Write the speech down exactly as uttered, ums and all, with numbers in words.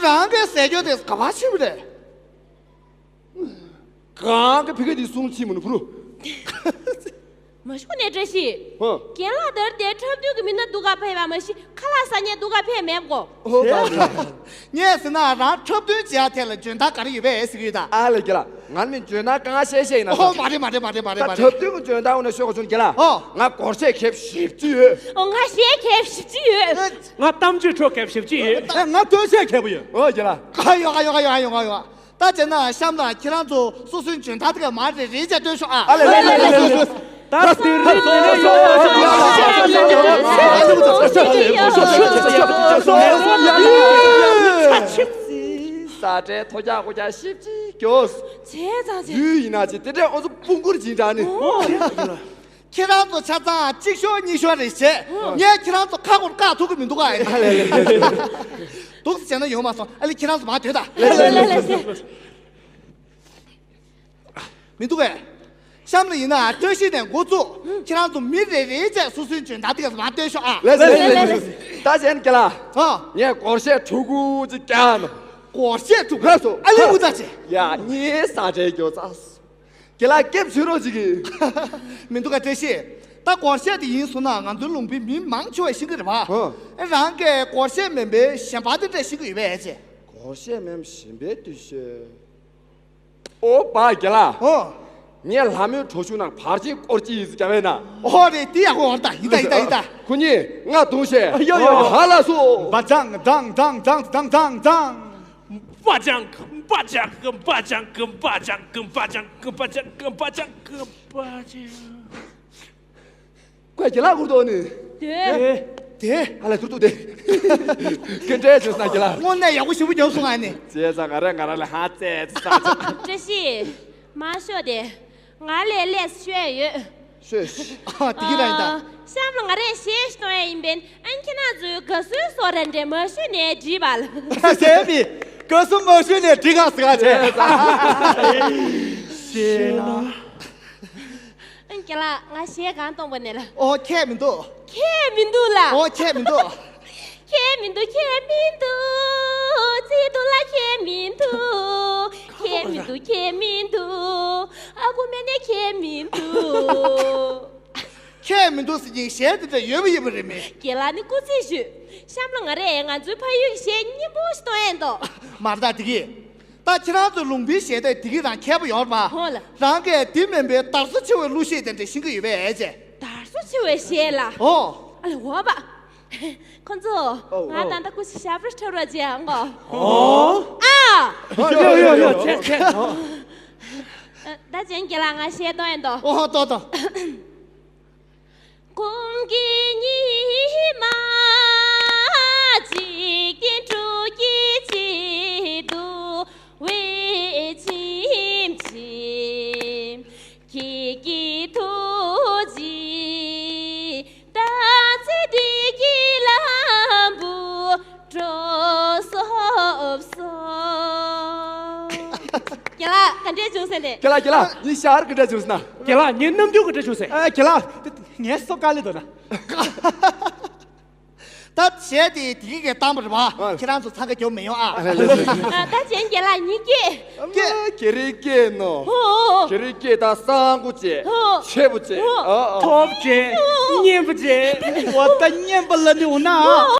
རང་གི་ཟས་སྐྱོན་དེ་ག་པར་ཕྱིན་པ་རེད། གང་གི་ཕི་ག་དེ་སུང་ཆི་མུ་ནུ་ཕུ་རུ། མ་ཤུ་ནས་བཀྲ་ཤིས། ཧོ། རྒན་ལགས་དར་དེ་འཁྲབ་སྟོན་གྱི་མི་སྣ་འདུག་ག་ཕེབས་པ་མ་ཤི་ཁ་ལག་ཟ་ཉེ་འདུག་ག་ཕེབས་མེད་གོ། ཧོ་ད། ངས་ཟེར་ན་རང་འཁྲབ་སྟོན་བྱེད་ཡ་ཐད་ལ་འཇོན་ཐང་ག་རེ་ཡོད་པས་ཟེར་གི་ཡོད་ད། ཨ་ལེ་རྒན་ལགས། ང་མི་འཇོན་ཐང་གང་ཤེས་ཤེས་ཡིན་ན། ཨོ་མ་རེད་མ་རེད་མ་རེད་མ་རེད་མ་རེད་ད། མ་རེད། འཁྲབ་སྟོན་གྱི་འཇོན་ཐང་འོ་ན་ཤོད་གོ་བྱུང་རྒན་ལགས། ཨོ། ང་སྒོར་གཞས་ཁེབས་བཞི་བཅུ་ཡོད། ཨོ་ང་གཞས་ཁེབས་བཞི་བཅུ་ཡོད། ང་གཏམ་བརྗོད་ཁྲོད་ཁེབས་བཞི་བཅུ་ཡོད། ཨེ་ང་སྟོད་གཞས་ཁེབས་པོ་ཡོད། ཨོ་རྒན་ལགས། ཨ་ཡོ་ཨ་ཡོ་ཨ་ཡོ་ཨ་ཡོ་ཨ་ཡོ། ད་བྱས་ན་གཤམ་ལ་ཁྱེད་རང་ཚོ་སོ་སོའི་འཇོན་ཐང་དེ་ག་མ་རེད་རེད་ཅེས་སྟོན་ཤོག་ཨ། ཨ་ལེ་ལེ་ལེ་ལེ་ལེ། ད་དེ་རིང་ནས་ཡོང་ས་ཆེ། ས་ཆེ་ཐོ་རྒྱག་ཁོ་རྒྱག་ཤིབ་ཅིག་སྐྱོ། བྱས་ཙང་བྱས། ཡུལ་ཡིན་ན་ཅི་དེ་འདྲའི་ཨོ་ཚོ་སྤུན་ཀུར་ཅིག་འདྲ་ནི། ཁྱེད་རང་ཚོ་ཆ་ཚང་གཅིག་ཤོར་གཉིས་ཤོར་རེད་བྱས། ངས་ཁྱེད་རང་ཚོ་ཁ་སྐོར་བཀག་ཐུབ་ཀྱི་མི་འདུག་ཨ། ཨ་ལེ་ལེ་ལེ། འདུག་སེ་བྱས་ན་ཡོང་མ་སོང་ཨ་ལེ། ཁྱེད་རང་ཚོ་མར་སྡོད་ད། ལེ་ལེ་ལེ་ལེ། མི་འདུག་གས། གཤམ་ལ་ཡིན་ན་བཀྲ་ཤིས་ནས་འགོ་བཙུགས། ཁྱེད་རང་ཚོ་མི་རེ་རེ་བྱས་སོ་སོའི་འཇོན་ཐང་དེ་ག་མར་སྟོན་ཤོག་ཨ། ལེ་ལེ་ལེ་ལེ། ད་གཞན་རྒན་ལགས། ཨ། ངས་སྒོར་གཞས་ཕྲུ་གུ་ཅིག་བརྒྱབ་ན། སྒོར་གཞས་ཕྲུ་གུ། ལགས་སོ། ཨ་ལེ་ངུ་ཚ་ཆེ། ཡ་ངའི་ས་ཆའི་མགྱོགས་ཚ། རྒན་ལགས་སྐྱབས་བྱེད་རོགས་བྱེད་ཀྱི། མི་འདུག་ག་བཀྲ་ཤིས། ད་སྒོར་གཞས་དེ་ཡིན་སོང་ན་ང་ཚོའི་ལུང་པའི་མི་མང་ཆེ་བས་ཤེས་ཀྱི་རེད་པ། ཨ། ཨེ་རང་གིས་སྒོར་གཞས་མིན་པའི་གཞན་པ་དེ་འདྲ་ཤེས་ཀྱི་ཡོད་པས་ཅེ། སྒོར་གཞས་མིན་གཞན་པའི་དུས་ཤོད། ཨོ་པ་རྒན་ལགས། ཨོ། ངས་ལྷ་མོའི་གྲོ་ཆུང་ནང་བར་ཆེན་སྐོར་གྱི་ཡིག་གཟུགས་བརྒྱབ་པས་ན། ཨོ་རེད་དེ་ཡག་པོ་ཡོད་རེད་ད། ཡིན་ད་ཡིན་ད་ཡིན་ད། ཁོ་གཉིས་ང་དུང་ཤེས། ཡོ་ཡོ་ཡོ། ཧ་ལ་སོ། པ་ཅང་དང་དང་དང་དང་དང་དང་། པ་ཅང་པ་ཅང་པ་ཅང་པ་ཅང་པ་ཅང་། ཁོས་རྒན་ལགས་སྐོར་དོ་ནི། དེ། དེ། ཨ་ལ་ཐུར་ཐུར་དེ། སྐད་འདྲ་བྱུང་སོང་རྒན་ལགས། དངོས་གནས་ཡག་པོ་ཞེ་པོ་བརྒྱབ་སོང་ཨ་ནི། བྱས་ཙང་ང་རང་ང་རང་ལ་ཧ་ཙེ་ཙེ་ཙེ། བཀྲ་ཤིས། མ་ཤོད་དེ། ང་ལས་ལས་ཤོད་ཡོད། ཤོད། ཨ་དེ་གི་རང་ཡིན་ད། ཨ། གཤམ་ལ་ང་རས་གཞས་ཤིག་གཏོང་ཡ་ཡིན་པས་ཨ་ཁྱེད་རང་ཚོས་ག་ཚོད་བཟོ་རན་འདྲ་མ་ཤོད་ནས་བྲིས་པ་ལ། ཟེར་མི། ག་ཚོད་མ་ཤོད་ནས་བྲིས་ག་ཟེར་ག་བྱས། ཤེས་ན། རྒན་ལགས་ང་གཞས་གང་གཏོང་པ་ནས་ལ། ཨོ་ཁྱད་མི་འདུག་ཁྱད་མི་འདུག་ལ། ཨོ་ཁྱད་མི་འདུག་ཁྱད་མི་འདུག་ཁྱད་མི་འདུག་ཚིག་འདུག་ལ་ཁྱད་མི་འདུག་ཁྱད་མི་འདུག་ཁྱད་མི་འདུག་ཨ་ཁུ་མེ་ནས་ཁྱད་མི་འདུག་ཁྱད་མི་འདུག་ཟེར་གྱིན་གཞས་དེ་འདྲ་ཡོད་པ་ཡིན་པ་རེད་མེད། རྒན་ལགས་ནི་སྐུ་རྩེད་ཞུས། གཤམ་ལ་ང་རས་ང་ཚོའི་ཕ་ཡུལ་གྱི་གཞས་སྙན་པོ་ཞིག་གཏོང་ཡས་འདུག་མ་རེད་ད་དེ་གི། ད་ཁྱེད་རང་ཚོའི་ལུང་པའི་གཞས་དེ་དེ་གི་རང་མཁས་པོ་ཡོད་རེད་པ། ཧོ་ལ། རང་གིས་དེ་མིན་པའི་དར་སོ་ཆེ་བའི་གླུ་གཞས་དེ་འདྲ་ཤེས་ཀྱི་ཡོད་པས་ཨེ་ཅེ། དར་སོ་ཆེ་བའི་གཞས་ལ། ཨོ། ཨ་ལེ་འོ་བ། ཁོ་ཚོ། ཨོ། ང་ད་ལྟ་སྐུ་ཞབས་བྲོ་འཁྲབ་རོགས་བྱེད་ཨང་གོ། ཨོ། ཨ། ཡོ་ཡོ་ཡོ་ཆེ་ཆེ། ད་ཅན་གྱི་ལ་ང་གཞས་གཏོང་ཡས་འདུག་ཨོ་ཏོ་ཏོ། གོང་གི་ཉི་མ་འཇིག་རྟེན་དྲུག་གི་དཀྱིལ་དུ་འོད་ཆེམ་ཆེམ། ཁྱེད་ཀྱི་ཐུགས་རྗེས་ད་ཚེ་འདི་གི་ལམ་བུ་འགྲོ་སོབ་སོབ། རྒན་ལགས་ག་འདྲས་བྱུང་ཟེར་ནས། རྒན་ལགས་རྒན་ལགས་ཉིན་ཞར་ག་འདྲས་བྱུང་ཟེར་ན། རྒན་ལགས་ངའི་རྣམ་འགྱུར་ག་འདྲས་བྱུང་ཟེར། ཨ་རྒན་ལགས། ངའི་སོ་དཀའ་ལས་འདུག་ན། ད་གཞས་དེ་དེ་གི་གི་བཏང་པ་རེད་བ། ཨ། ཁྱེད་རང་ཚོ་འཚང་ཁ་རྒྱོབ་མི་ཡོང་ཨ། ཨ་ལེ་ལེ་ལེ། ཨ་ད་གཞན་རྒན་ལགས་ཉིད་སྐད། སྐད། ཁྱེད་རའི་སྐད་ནོ། ཨོ། ཁྱེད་རའི་སྐད་ད་གསང་པོ་བྱས། ཨོ། ཆེ་པོ་བྱས། ཨོ། ཨོ། ཨོ། ཐོབ་བྱས། སྙན་པོ་བྱས། འོ་ད་སྙན་པ་ལ་ནི་འོ་ན། ཨོ།